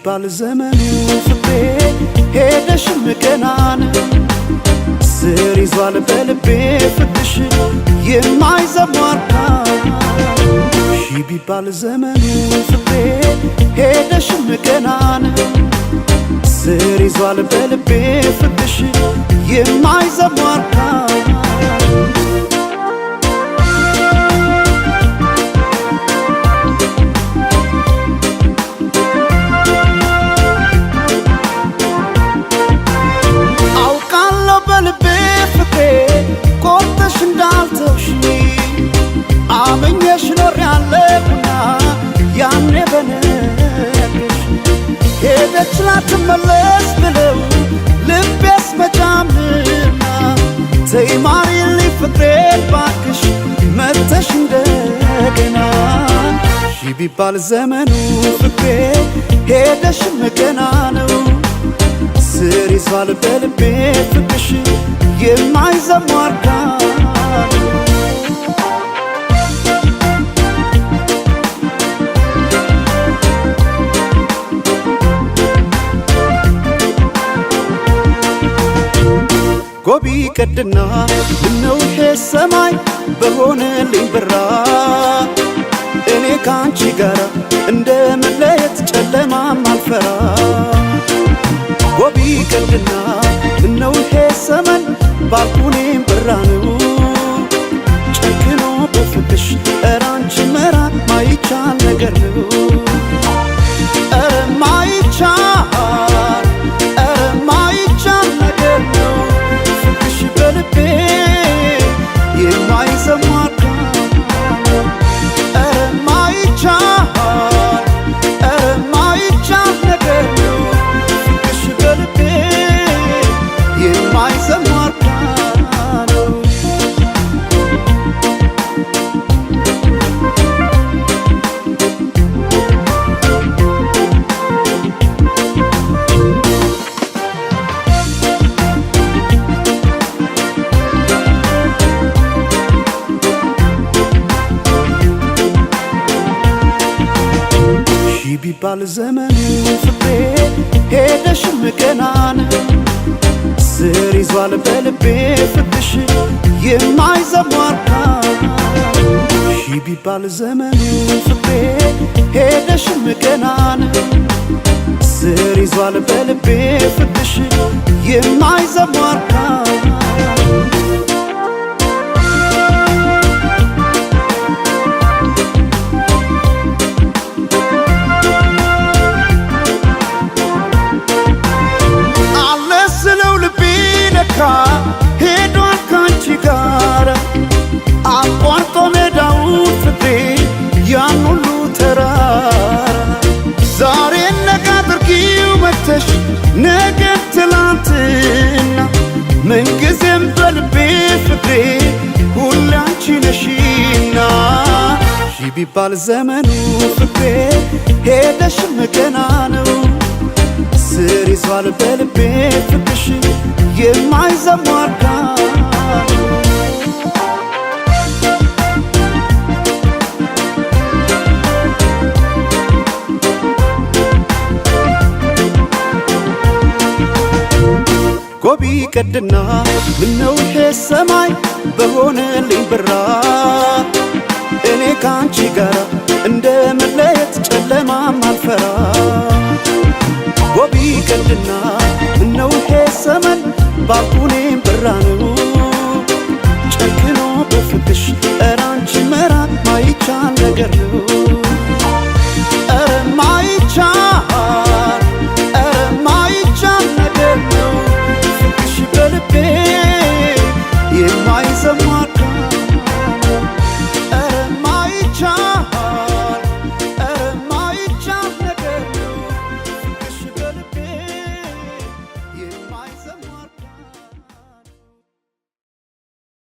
ቢባል ዘመኑ ፍቅሬ ሄደሽም ገናን ስር ይዟል በልቤ ፍቅርሽ የማይዘሟርካ። ሺ ቢባል ዘመኑ ፍቅሬ ሄደሽም ገናን ስር ይዟል በልቤ ፍቅርሽ የማይዘሟርካ። አውቃለሁ በልቤ ፍቅሬ ቆርጠሽ እንዳልተውሽኝ፣ አምኜሽ ኖሬያለሁና ያኔ በነግርሽ። ሄደች ላትመለስ ብለው ልቤስ መጫምና፣ ተይ ማሪልኝ ፍቅሬ ባክሽ መተሽ እንደገና። ሺ ቢባል ዘመኑ ፍቅሬ ሄደሽም ገና ነው፣ ስር ይዟል በልቤ ፍቅርሽ የማይዘሟርካ። ጎቢ ቀድና ምነው ይሄ ሰማይ በሆነልኝ ብራ፣ እኔ ካንቺ ጋራ እንደ መለየት ጨለማም አልፈራ። ጎቢ ቀድና ምነው ይሄ ሰመን ባልኩኔም ብራ ነው፣ ጨክኖ በፍቅሽ ኧረ አንቺ መራቅ ማይቻል ነገር ነው። ኧረ ማይቻል፣ ኧረ ማይቻል ነገር ነው። ፍቅርሽ በልቤ የማይዘሟርካ። ኧረ ማይቻል፣ ኧረ ማይቻል ነገር ነው። ፍቅርሽ በልቤ የማይዘሟርካ ነው። ሺ ቢባል ዘመኑ ፍቅሬ ሄደሽም ገናን ስር ይዟል በልቤ ፍቅርሽ የማይዘሟርካ። ሺ ቢባል ዘመኑ ፍቅሬ ሄደሽም ገናን ስር ይዟል በልቤ ፍቅርሽ የማይዘሟርካ። አለ ስለው ልቤ ለካ ሄዷል ካንቺ ጋር፣ አቋርጦ ሜዳውን ፍቅሬ ያን ሁሉ ተራራ። ዛሬ ነገ አድርጊው መተሽ ነገ ትላንትና፣ ምንጊዜም በልቤ ፍቅሬ ሁሌ አንቺ ነሽና። ሺ ቢባል ዘመኑ ፍቅሬ ሄደሽም ገና ነው፣ ስር ይዟል በልቤ ፍቅርሽ የማይዘሟርካ። ጎቢ ቀድና ምነው ይሄ ሰማይ በሆነልኝ ብራ፣ እኔ ካንቺ ጋራ እንደ መለየት ጨለማም አልፈራ። ጎቢ ቀድና ምነው ይሄ ሰመን ባልኩኔም ብራ ነው፣ ጨክኖ በፍቅሽ ኧረ አንቺ መራቅ ማይቻል ነገር ነው። ኧረ ማይቻል፣ ኧረ ማይቻል ነገር ነው። ፍቅርሽ በልቤ የማይዘሟርካ።